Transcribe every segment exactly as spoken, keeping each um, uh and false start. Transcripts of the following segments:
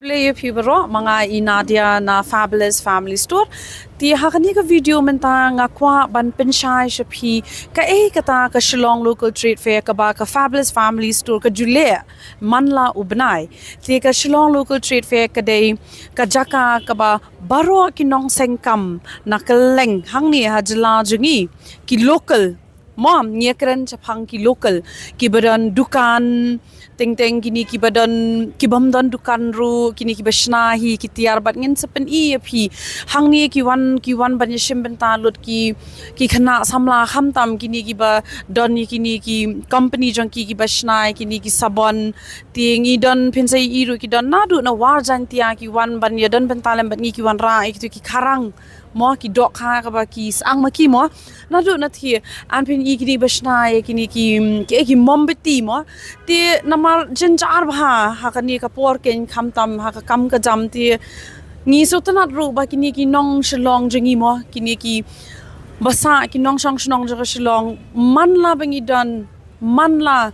Khublei ïa phi baroh, ma nga i Nadia na Fabulous Family Store. Te ha kane ka video mynta nga kwah ban pynshai sha phi kaei kata ka Shillong Local Trade Fair kaba ka Fabulous Family Store ka ju leh man la u bnai. Te ka Shillong Local Trade Fair ka dei ka jaka kaba baroh ki nongseng kam na kylleng hangne ha jylla jong ngi, ki local, mo, ngi ïa kren shaphang ki local, kiba don dukan, teng teng kine kiba don, kibym don dukan ruh, kine kiba shna hi ki tiar, bad ngin sa pyni ïa phi hangne ki wan, ki wan ban ïa shim bynta lut ki, ki khynnah samla, khamtam kine kiba don ïa kine ki company jong ki kiba shna ïa kine ki sabon. Te ngi don, phin sa ïohi ruh ki don naduh na War Jaintia ki wan ban ïa don bynta lem bad ngi, ki wanrah ïa kitu ki kharang, mo, ki dohkha kaba ki syang ma ki, mo. Naduh na thie, yn pyn-i kine ba shna ïa kine ki, ki, ki mombati, mo. Te namar jynjar bha ha kane ka por, keiñ, khamtam ha ka kam ka jam, te ngi sngewtynnat ruh ba kine ki nong Shillong jong ngi, mo, kine ki ba sah, ki nongshong shnong jong ka Shillong, man la ba ngi don, man la,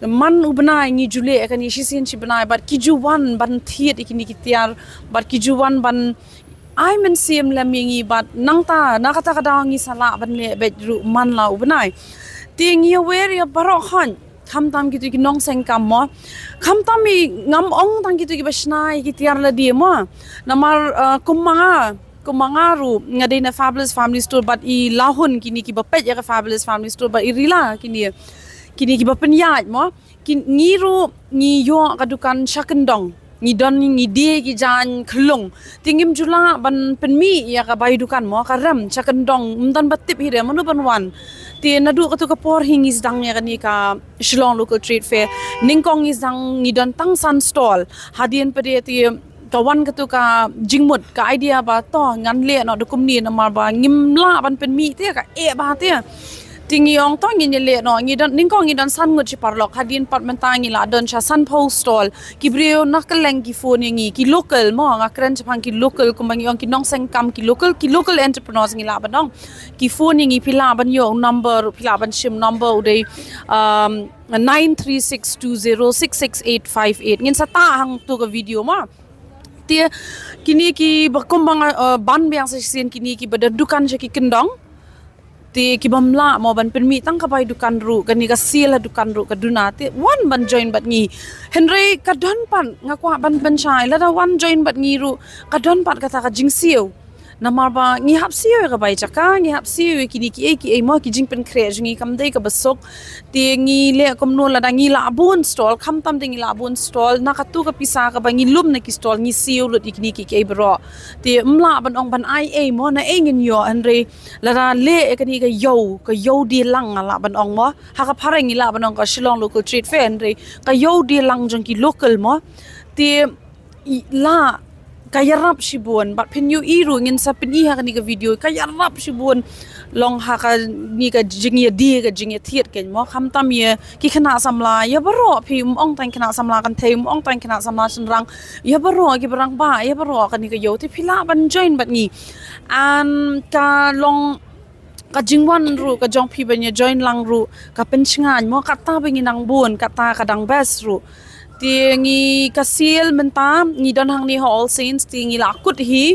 man u bnai ngi ju leh ïa kane shisien shi bnai, bad ki ju wan ban thied ïa kine ki tiar, bad ki ju wan ban ai mynsiem lem ïa ngi, bad nangta na kata ka daw ngi sa lah ban leh beit ruh man la u bnai. Te ngi aware ïa baroh khoit, khamtam kitu ki nongseng kam, mo. Khamtam i, ngam ong tang kitu kiba shna ïa ki tiar lade, mo. Namar, uh, kum ma nga, kum ma nga ruh nga dei na Fabulous Family Store, bad i Lahun, kine kiba peit ïa ka Fabulous Family Store, bad i Rila, kine, kine kiba pynïaid, mo. Ki, ngi ruh ngi ïoh ka dukan sha kyndong. Ngi don, ngi die ki jaiñ khyllung. Te ngim ju lah ban pynmih ïa ka bai dukan, mo, ka rem sha kyndong, ym don ba tip hi re mano ban wan. Te naduh katu ka por hi ngi sdang ïa kane ka Shillong Local Trade Fair. Nyngkong ngi sdang, ngi don tang san stall. Hadien pat de te ka wan katu ka jingmut, ka idea ba to ngan leh noh da kumne, namar ba ngim lah ban pynmih te, ka eh bha te. Te ngi ong to ngin ïa leh noh, ngi don, nyngkong ngi don san ngut shi paralok, hadien pat mynta ngi la don sha sanphew stall. Ki briew na kylleng ki phone ïa ngi, ki local, mo, nga kren shaphang ki local, kumba ngi ong ki nongseng kam, ki local, ki local entrepreneurs ngi lah ban ong. Ki phone ïa ngi, phi lah ban ïoh u number, phi lah ban shim number u dei, um, nine three six two zero six six eight five eight. Ngin sa tah hangtu ka video, mo. Te kine kiba kum ba nga, uh, ban biang sa shisien, kine kiba don dukan sha ki kyndong. Te kibym lah, mo, ban pynmih tang ka bai dukan ruh, kane ka sale ha dukan ruh ka duna, te wan ban join bad ngi. Hynrei ka don pat, nga kwah ban pynshai, lada wan join bad ngi ruh, ka don pat kata ka jingsiew. Namar ba ngi hap siew ïa ka bai jaka, ngi hap siew ïa kine kiei kiei, mo, ki jingpynkhreh jong ngi kam dei kaba suk. Te ngi leh kumno lada ngi lah bun stall, khamtam de ngi lah bun stall, na katu ka pisa kaba ngi lum na ki stall ngi siew lut ïa kine kiei kiei baroh. Te ym lah ban ong ban ai ei, mo, na ei ngin ïoh, hynrei lada leh ïa kane ka ïew, ka ïew die lang nga lah ban ong, mo. Ha ka phareng ngi lah ban ong ka Shillong Local Trade Fair, hynrei ka ïew die lang jong ki local, mo. Te i, la, ka ïarap shibun, bad phin ïohi ruh, ngin sa pyni ha kane ka video, ka ïarap shibun long ha kane ka jingïadie, ka jingïathied, keiñ, mo, khamtam ïa ki khynnah samla, ïa baroh, phi, ym ong tang khynnah samla kynthei, ym ong tang khynnah samla shynrang, ïa baroh kiba rangbah, ïa baroh kane ka ïew, te phi lah ban join bad ngi. And ka long ka jingwan ruh ka jong phi ban ïa join lang ruh ka pynshngaiñ, mo, kata ba ngi nang bun, kata ka dang best ruh. Te ngi ka sale mynta ngi don hangne ha All Saints, te ngi la kut hi,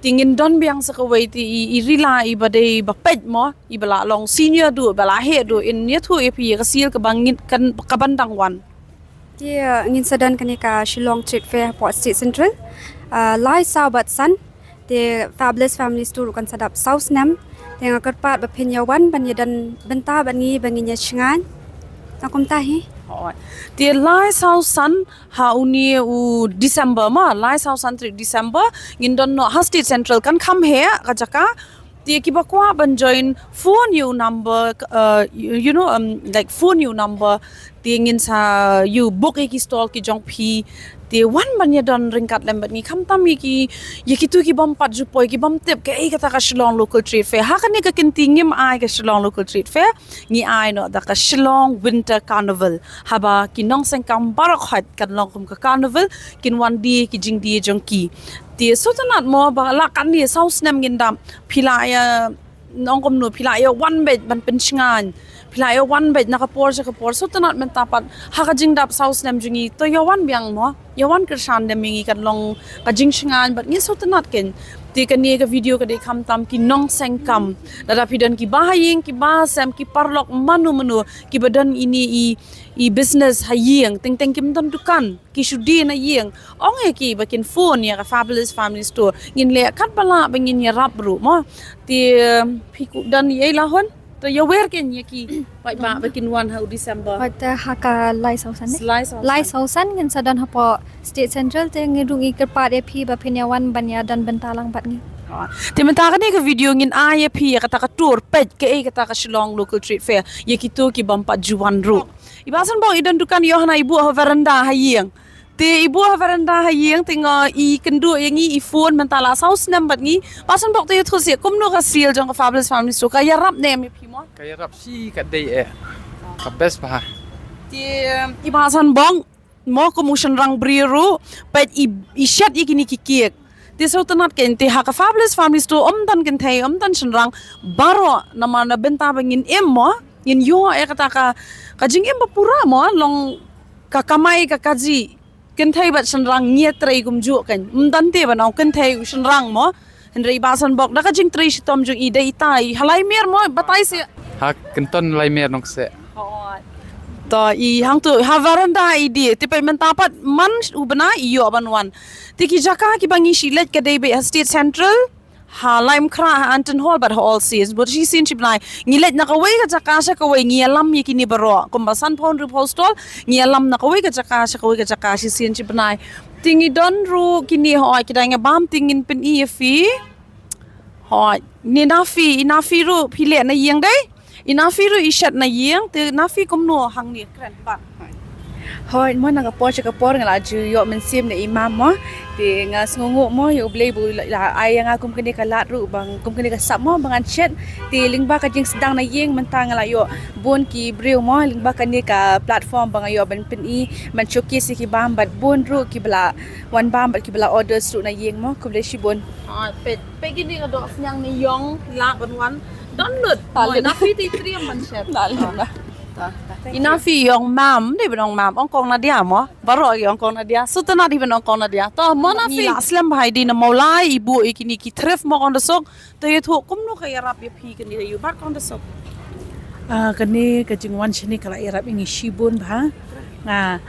te ngin don biang sa kawei, te i, i Rila, iba dei ba peit, mo, iba la long senior duh, ba la heh duh, in ïathuh ïa phi ïa ka sale kaba ngin, kan, kaban dang wan. Te, uh, ngin sa don kane ka Shillong Trade Fair hapoh State Central, uh, lai saw bad san. Te Fabulous Family Store ruh kan sa dap saw snem. Te nga kyrpad ba phin ïa wan ban ïa don bynta bad ngi, ba ngin ïa shngaiñ. Nga kumta hi. Hooid. Te lai saw san ha une u December, mo, lai saw san tarik December, ngin don noh ha State Central, kan kham heh ka jaka. Te kiba kwah ban join, phone ïa u number, uh, you, you know, um, like, phone ïa u number, te ngin sa ïa book ïa ki stall ki jong phi. Te wan ban ïa don ryngkat lem bad ngi, khamtam ïa ki, ïa kitu kibym pat ju poi, kibym tip kaei kata ka Shillong Local Trade Fair. Ha kane ka kynti ngim ai ka Shillong Local Trade Fair, ngi ai noh da ka Shillong Winter Carnival. Haba ki nongseng kam baroh khoit kan long kum ka carnival, kin wan die ki jingdie jong ki. Te sngewtynnat, mo, ba la katne saw snem ngin dap, phi la ïa, ong kumno, phi la ïa wan beit ban pynshngaiñ, phi la ïa wan bad na ka por sha ka por, sngewtynnat mynta pat ha ka jingdap saw snem jong ngi, to ïa wan biang mo, ïa wan kyrshan dem ïa ngi, kan long ka jingshngaiñ bad ngi sngewtynnat kein. Te kane ka video ka dei khamtam ki nongseng kam, lada phi don ki ba ha ïing, ki ba ha sem, ki paralok, mano mano kiba don ine i, i business ha ïing, teng teng kim don dukan, ki shu die na ïing, ong ïa ki ba kin phone ïa ka Fabulous Family Store, ngin leh katba lah ba ngin ïarap ruh mo. Te phi kup don ïa i la hon, to ïa wer kein ïa ki paidbah ba kin wan ha u December. Wat ha ka lai saw san ne? Lai saw san. Lai saw san ngin sa don hapoh State Central, te ngi ruh ngi kyrpad ïa phi ba phin ïa wan ban ïa don bynta lang bad ngi. Te mynta kane ka video ngin ai ïa phi ïa kata ka tour peit kaei kata ka Shillong Local Trade Fair, ïa kito ki bym pat ju wan ruh. I Bah Sanbok i don dukan ïoh hana i buh ha veranda ha ïing. Te i buh ha veranda ha ïing, te nga i kynduh ïa ngi, i phone mynta la saw snem bad ngi. Bah Sanbok, te ïathuh seh kumno ka sale jong ka Fabulous Family Store, ka ïarap ne em ïa phi mo? Ka ïarap shi, ka dei eh. Ka best bha. Te i Bah Sanbok mo, kum u shynrang briew ruh, peit i, i shet ïa kine ki cake. Te sngewtynnat kein, te ha ka Fabulous Family Store ym don kynthei, ym don shynrang, baroh namar na bynta ba ngin im mo, ngin ïoh ïa kata ka, ka jingim ba pura mo, long ka kamai ka kajih. Kynthei bad shynrang ngi ïatrei kumjuh kein. Ym don te ban ong kynthei u shynrang mo. Hynrei Bah Sanbok da ka jingtrei shitom jong i, da ita i ha lai mier mo, batai seh. Ha kynton lai mier nong seh. To i hangto ha veranda i die, te peit mynta pat man u bnai i ïoh ban wan. Te ki jaka kiba ngi shu leit ka dei beit ha State Central, ha Laitumkhrah, ha Anton Hall bad ha All Saints. Bad shisien shi bnai ngi leit na kawei ka jaka sha kawei, ngi ïalam ïa kine baroh. Kumba sanphew hynriewphew stall, ngi ïalam na kawei ka jaka sha kawei ka jaka shisien shi bnai. Te ngi don ruh kine, hooid, ki dang ïa bam, te ngin pyni ïa phi. Hooid, ne Nafi, i Nafi ruh phi leh na ïing dei? I Nafi ruh i shet na ïing, te Nafi kumno hangne, kren pat. Hooid mo, na ka por sha ka por nga la ju ïoh mynsiem na i Mam mo. Te nga sngewnguh mo ïa U Blei ba u la, la ai ïa nga kum kane ka lad ruh, ba kum kane ka sap mo ba ngan shet. Te lyngba ka jingsdang na ïing mynta nga la ïoh bun ki briew mo, lyngba kane ka platform ba nga ïoh ban pyni, ban showcase ïa ki bam bad bun ruh kiba la wan bam bad kiba la orders ruh na ïing mo. Khublei shibun. Hooid, peit, peit kine ka dohsniang ne ïong, lah ban wan. Don lut. Lah lut. Mo, Nafi te i triem ban shet. Lah lut. I Nafi i ong Mam, dei ban ong Mam, ong Kong Nadia mo. Baroh ki ong Kong Nadia. Sngewtynnat hi ban ong Kong Nadia. To mo Nafi. Ngi la slem bha i dei na Mawlai i buh ïa kine ki thrift mo Kong Dasuk. To ïathuh kumno ka ïarap ïa phi kane, ïa u bad Kong Dasuk. Ah, kane ka jingwan shane ka la ïarap ïa ngi shibun bha. Nga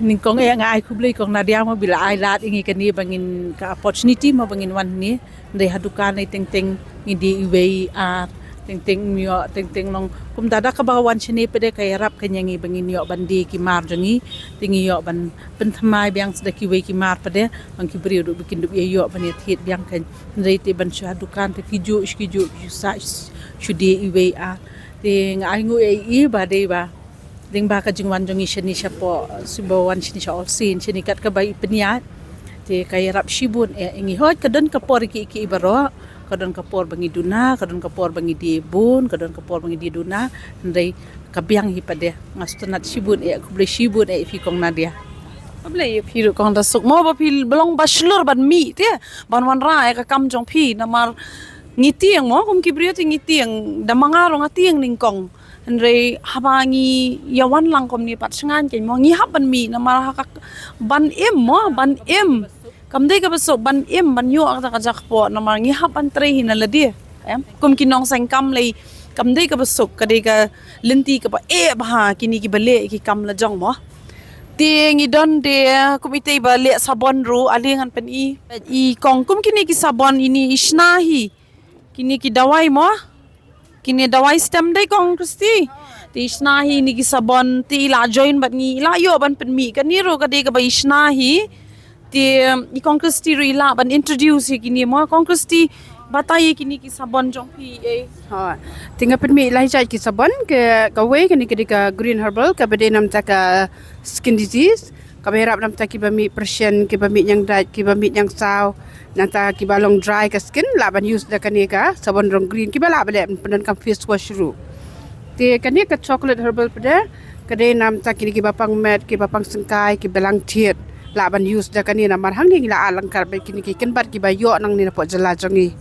nyngkong eh nga ai khublei Kong Nadia mo ba la ai lad ïa ngi kane ba ngin, ka opportunity mo ba ngin wan hangne. Hynrei ha dukan ei teng teng ngi die iwei ar, teng teng ym ïoh, teng teng long kumta. Da kaba wan shane pat de ka ïarap kein ïa ngi ba ngin ïoh ban die ki mar jong ngi, te ngi ïoh ban pynthymmai biang sa da kiwei ki mar pat de, ba ki briew ruh ba kin dup ïa ïoh ban ïa thied biang kein. Hynrei te ban shu ha dukan te kijuh shu kijuh shu sah shu die iwei ar. Te nga ai nguh ïa i ba dei ba lyngba ka jingwan jong ngi shane shapoh, shu ba wan shane sha All Saints shane kat kaba i pynïaid. Te ka ïarap shibun eh ïa ngi. Hooid ka don ka por ïa ki, ïa ki baroh, ka don ka por ba ngi duna, ka don ka por ba ngi die bun, ka don ka por ba ngi die duna. Hynrei ka biang hi pat de. Nga sngewtynnat shibun eh, khublei shibun eh ïa phi Kong Nadia. Khublei ïa phi ruh Kong Dasuk mo ba phi long ba shlur ban mih te, ban wanrah ïa ka kam jong phi, namar ngi tieng mo, kum ki briew te ngi tieng, da ma nga ruh nga tieng nyngkong. Hynrei haba ngi ïa wan lang kumne pat shngaiñ kein mo, ngi hap ban mih namar ha ka ban im mo, ban im. Kam dei kaba suk ban im, ban ïoh kata ka jakpoh namar ngi hap ban trei hi na lade. Em, kum ki nongseng kam lei, kam dei kaba suk, ka dei ka lynti kaba eh bha kine kiba leh ki kam la jong mo. Te ngi don de kum ite ba leh sabon ruh, ale ngan pyni. I Kong, kum kine ki sabon ine i shna hi. Kine ki dawai mo. Kine dawai stem dei Kong Christy. Te i shna hi ine ki sabon, te i la join bad ngi, i la ïoh ban pynmih. Kane ruh ka dei kaba i shna hi. Te i Kong Christy ruh i lah ban introduce ïa kine mo. Kong Christy, batai ïa kine ki sabon jong phi eh. Ha. Te nga pynmih lai jait ki sabon, ka, kawei kane ka dei ka green herbal, kaba dei na bynta ka skin disease. Kaba ïarap na bynta kiba mih pyrshah, kiba mih ñiangdait, kiba mih ñiangsaw. Nangta kiba long dry ka skin, lah ban use da kane ka sabon rong green, kiba lah ban leh pyndonkam face wash ruh. Te kane ka chocolate herbal pat de, ka dei na bynta kine kiba pang met, kiba pang syngkai, kiba lang thied. Lah ban use da kane namar hangne ngi la ai lyngkar bad kine ki kynbat kiba ïoh nangne napoh jylla jong ngi.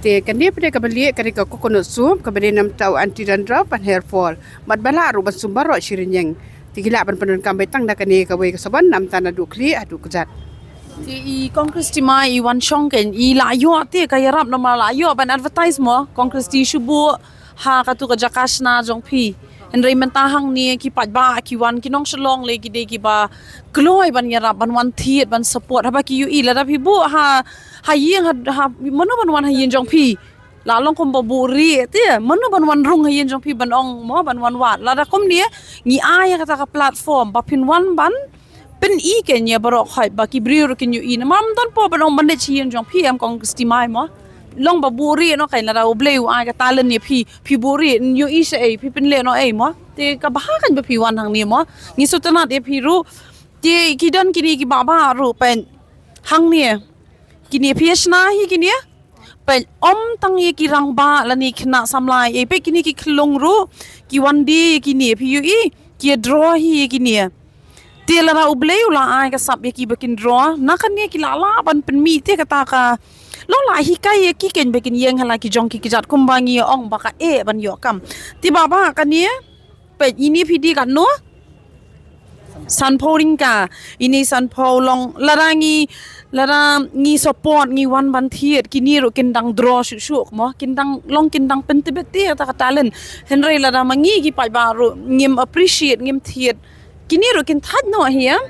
Te kane pat ka ba lieh ka dei ka coconut soup ka ba dei namar u anti dandruff bad hair fall. Bad ba lah ruh ban sum baroh shi rynieng. Te ki lah ban pyndonkam beit tang da kane kawei ka sabon namar naduh khlieh haduh kjat. Te i Kong Christy ma i wan shong kein i la ïoh te ka ïarap namar la ïoh ban advertise mo Kong Christy shu buh ha katu ka jaka shna jong phi. Hynrei mynta hangne ki paidbah ki wan ki nong Shillong lei ki dei ki ba kloi ban ïarap ban wan thied ban support haba ki ïohi lada phi buh ha ha ïing ha, ha mano ban wan ha ïing jong phi. La long kum ba buh rieh te mano ban wan rung ha ïing jong phi ban ong mo ban wan wad lada kumne ngi ai kata ka platform ba phin wan ban pyn-i kein ïa baroh khoit ba ki briew ruh kin ïohi namar ym don por ban ong ban leit sha ïing jong phi em Kong Christy ma mo. Long ba buh rieh noh kein lada U Blei u ai ka talent ïa phi phi buh rieh ïohi sha ei phi pynleh noh ei mo. Te ka bha kein ba phi wan hangne mo. Ngi sngewtynnat ïa phi ruh. Te ki don kine ki bah bah ruh peit hangne. Kine phi ïa shna hi kine. Peit ym tang ïa ki rangbah lane khynnah samla ei peit kine ki khyllung ruh ki wan die ïa kine phi ïohi ki ïa draw hi ïa kine. Te lada U Blei u la ai ka sap ïa ki ba kin draw na kane ki la lah ban pynmih te kata ka long la hikai ïa ki kein ba kin ïeng ha la ki jong ki kjat kumba ngi ong ba ka eh ban ïoh kam. Te bah bah kane peit ine phi die katno? Sanphew tyngka. Ine sanphew long lada ngi lada ngi support ngi wan ban thied kine ruh kin dang draw shuh shuh mo kin dang long kin dang pyntbit te kata ka talent. Hynrei lada ma ngi ki paidbah ruh ngim appreciate ngim thied kine ruh kin thait noh hi em.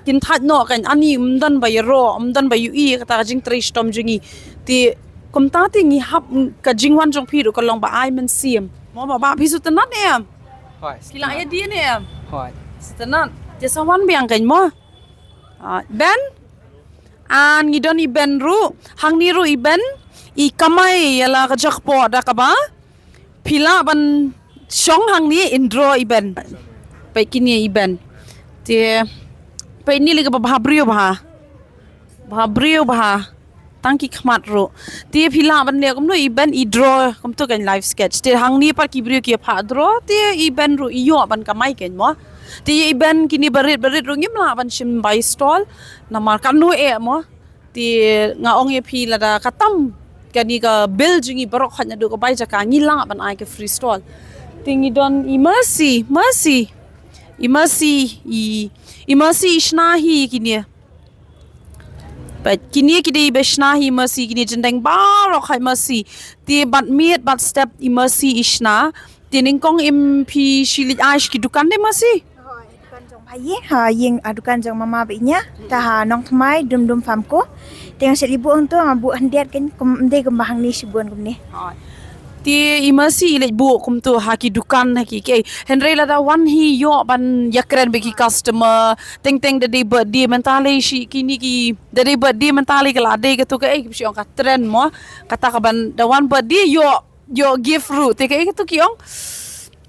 Kin thait noh kein ani ym don ba ïaroh ym don ba ïohi kata ka jingtrei shitom jong ngi. Te kumta te ngi hap ka jingwan jong phi ruh ka long ba ai mynsiem. Mo bah bah phi sngewtynnat ne em? Hooid. Ki la ïa die ne em? Hooid. Sngewtynnat. Te sa wan biang kein mo. Ah, Ben. An ngi don i Ben ruh. Hangne ruh i Ben. I kamai ïa la ka jackpot da kaba. Phi lah ban shong hangne in draw i Ben. Peit kine i Ben. Te peit ni lei kaba bha briew bha. Bha briew bha. Tang ki khmat ruh. Te phi lah ban leh kumno i Ben i draw kumto kein live sketch. Te hangne pat ki briew ki ïa phah draw te i Ben ruh i ïoh ban kamai kein mo. Te i Ben kine barit barit ruh ngim lah ban shim bai stall. Namar katno eh mo. Te nga ong ïa phi lada ka tam kane ka bill jong ngi baroh khoit naduh ka bai jaka ngi lah ban ai ka free stall. Te ngi don i Mercy, Mercy. I Mercy i i Mercy i shna hi kine. Peit kine ki dei ba shna hi Mercy kine jingdeng baroh khoit Mercy. Te bad miet bad step i Mercy i shna. Te nyngkong im phi shi leit ai sha ki dukan de Mercy. Hooid, dukan jong ba ïing, ha ïing, ah, dukan jong mama ba ïa. Ta ha Nongthymmai, Dum Dum Farm ko. Te nga shet i buh hangto nga buh hyndiat kein kum ym dei kumba hangne shibun kumne. Hooid. Te i Mercy i leit buh kumto ha ki dukan ha ki kiei. Hynrei lada wan hi ïoh ban ïakren bad ki customer. Teng teng da dei birthday mynta lei shi kine ki da dei birthday mynta lei ka la dei kato kaei ki shi ong ka trend mo. Kata ka ban da wan birthday ïoh ïoh gift ruh te kaei kato ki ong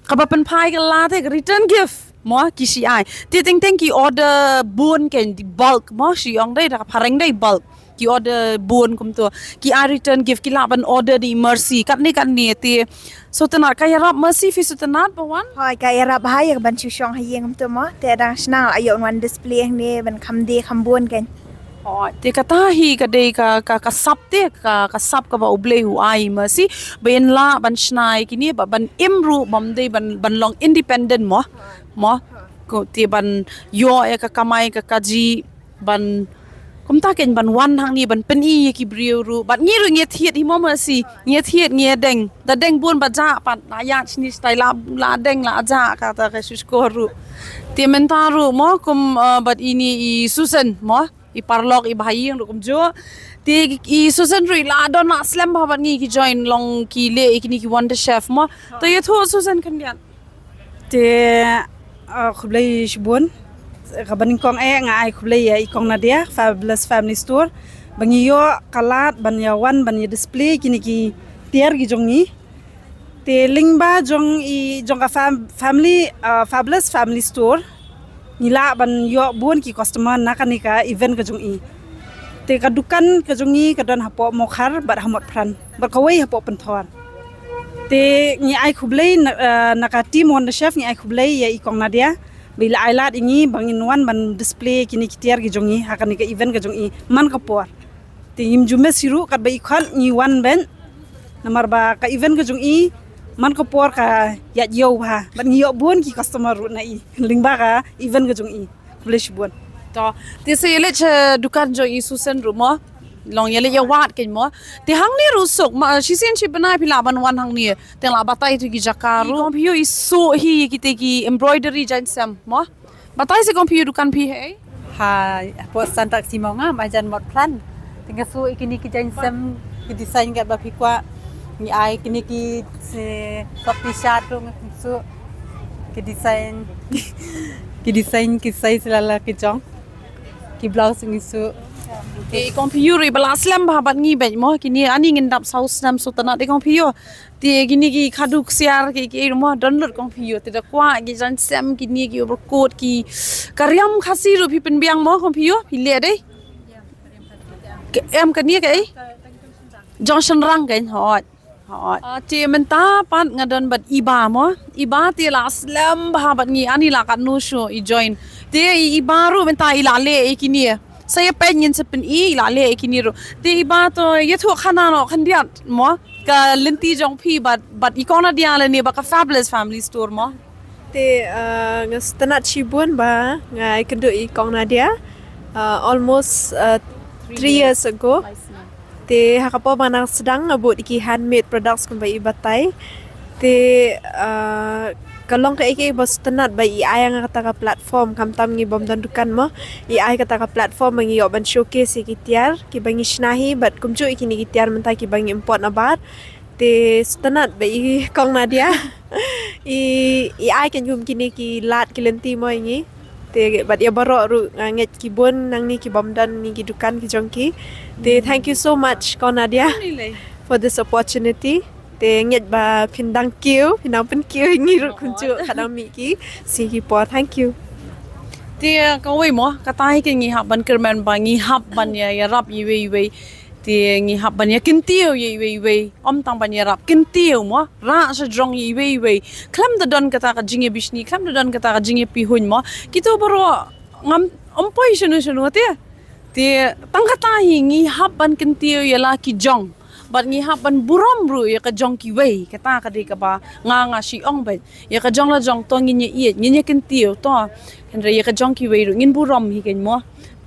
kaba pynphai ka la te ka return gift mo ki shi ai te teng teng ki order bun kein di bulk mo shi ong dei da ka phareng dei bulk ki order bun kumto ki ai return gift ki lah ban order da i Mercy katne katne te sngewtynnat ka ïarap Mercy phi sngewtynnat ba wan. Hooid ka ïarap bha ïa ka ban shu shong ha ïing kumto mo te dang shna la ïoh wan display hangne ban kham die kham bun kein. Oh, te kata hi ka dei ka ka ka sap te ka ka sap kaba U Blei u ai Mercy ba in lah ban shna ïa kine ba ban im ruh bym dei ban ban long independent mo mo ko te ban ïoh ïa ka kamai ka kaji ban kumta kein ban wan hangne ban pyni ïa ki briew ruh bad ngi ruh ngi thied hi mo Mercy ngi thied ngi deng da deng bun ba ja pat la ïa shini stai la la deng la ja kata ka shushkor ruh te mynta ruh mo kum uh, bad ine i Susan mo i paralok i bha ïing ruh kumjuh. Te i Susan ruh i la don la slem bha bad ngi ki join long ki leh i kine ki Wonder Chef mo. To ïathuh Susan khyndiat. Te uh, khublei shibun. Kaba nyngkong eh nga ai khublei ïa i Kong Nadia Fabulous Family Store. Ba ngi ïoh ka lad ban ïa wan ban ïa display kine ki tiar ki jong ngi. Te lyngba jong i jong ka fam, family uh, Fabulous Family Store ngi lah ban ïoh bun ki customer na kane ka event ka jong i. Te ka dukan ka jong i ka don hapoh Mawkhar bad ha Motphran bad kawei hapoh Pynthor. Te ngi ai khublei na, uh, na ka team Wonder Chef ngi ai khublei ïa i Kong Nadia ba i la ai lad ïa ngi ba ngin wan ban display kine ki tiar ki jong i ha kane ka event ka jong i man ka por. Te ngim ju miss hi ruh katba i khot ngi wan ban Namar ba ka event ka jong i man ka por ka ïaid ïew bha, bad ngi ïoh bun ki customer ruh na i lyngba ka event ka jong i. Khublei shibun. To, te sa ïa leit sha dukan jong i Susan ruh mo. Long ïa leit ïa wad kein mo. Te hangne ruh suk, ma shisien shi bnai phi lah ban wan hangne. Te la batai tu ki jaka ruh. Kong phi ïoh i suk hi kite ki embroidery jainsem mo. Batai se kong phi ïoh dukan phi hei. Ha, hapoh Santrak Simong nga, majan Mot Plan. Te nga suk i kine ki jainsem, ki design kat ba phi kwah. Ngi ai kine ki se, soft t-shirt ruh nga suk. Ki design, ki design ki size lala ki jong. Ki blouse ngi suk. Te kong phi ïoh ruh ba la slem bha bad ngi bad mo, kine ani ngin dap saw snem shu tnat te kong phi ïoh. Te kine ki khadu ksiar ki ki mo don lut kong phi ïoh. Te da kwah ki jainsem kine ki overcoat ki ka riam Khasi ruh phi pynbiang mo kong phi ïoh, phi leh dei. Em kane ka ei? Jong shynrang kein hooid. Hooid. Ah, te mynta pat nga don bad i Bah mo. I Bah te la slem bha bad ngi ani la katno shuh i join. Te i, i Bah ruh mynta i la leh ïa kine. Sa ïa peit ngin sa pyni i la leh ïa kine ruh. Te i Bah to ïathuh khana noh khyndiat mo. Ka lynti jong phi bad, bad i Kong Nadia lane bad ka Fabulous Family Store mo. Te, ah, nga sngewtynnat shibun ba nga ïakynduh i Kong Nadia, ah, almost, ah, three years ago. Te ha ka por ba nga dang sdang nga bud ki handmade products kumba i batai. Te, ah, ka long kaei kaei ba sngewtynnat ba i ai ïa nga kata ka platform, khamtam ngi bym don dukan mo. I ai kata ka platform ba ngi ïoh ban showcase ïa ki tiar kiba ngi shna hi bad kumjuh ïa kine ki tiar mynta kiba ngi import na bar. Te sngewtynnat ba i Kong Nadia i, i ai kein kum kine ki lad ki lynti mo ïa ngi. Te bad ïa baroh ruh nga ngeit ki bun nangne ki bym don ne ki dukan ki jong ki. Te thank you so much Kong Nadia for this opportunity. Te ngeit ba phin dang kiew, phin dang pynkiew ïa ngi ruh kumjuh ka dang mih ki sngi ki por. Thank you. Te kawei mo, kata hi kein ngi hap ban kyrmen ba ngi hap ban ïa, ïarap iwei iwei. Te ngi hap ban ïa kyntiew ïa iwei iwei. Ym tang ban ïarap, kyntiew mo. Rah sha jrong iwei iwei. Khlem da don kata ka jingïabishni, khlem da don kata ka jingïapihuiñ mo. Kito baroh ngam, ym poi shano shano te. Te tang kata hi ngi hap ban kyntiew ïa la ki jong. Bad ngi hap ban burom ruh ïa ka jong kiwei. Kata ka dei kaba nga, nga shu ong bad ïa ka jong la jong to ngin ïa ïeit, ngin ïa kyntiew to. Hynrei ïa ka jong kiwei ruh ngin burom hi kein mo.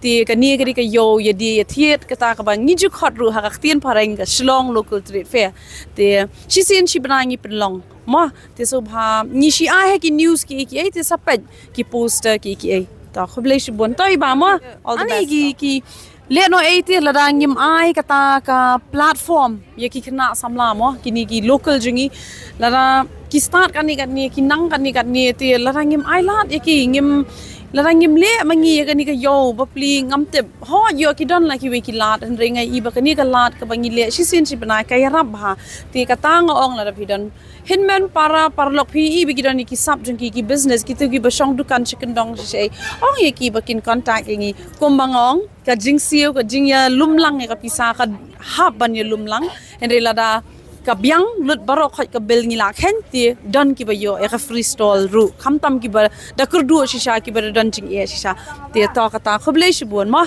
Te kane ka dei ka ïew ïa die ïa thied kata kaba ngi ju khot ruh ha ka ktien phareng ka Shillong Local Trade Fair. Te shisien shi bnai ngi pynlong mo. Te sngewbha ngi shu ai ha ki news kiei kiei te sa peit ki poster kiei kiei. To khublei shibun to i Bah mo. Ani ki, ki leh noh ei te lada ngim ai kata ka platform ïa ki khynnah samla mo, kine ki local jong ngi. Lada ki start katne katne, ki nang katne katne te lada ngim ai lad ïa ki, ngim, lada ngim leh ma ngi ïa kane ka ïew bapli ngam tip. Hooid ïoh ki don la kiwei ki lad, hynrei nga i ba kane ka lad kaba ngi leh shisien shi bnai ka ïarap bha. Te kata nga ong lada phi don hynmen para paralok phi i ba ki don ïa ki sap jong ki, ki business, kito kiba shong dukan sha kyndong shisha. Ong ïa ki ba kin contact ïa ngi. Kumba nga ong, ka jingsiew, ka jingïalumlang ïa ka pisa ka hap ban ïalumlang. Hynrei lada ka biang lut baroh khoit ka bill ngi la kheiñ te don kiba ïoh ïa ka free stall ruh. Khamtam kiba da kyrduh shisha, kiba da don jingeh shisha. Te to kata khublei shibun mo.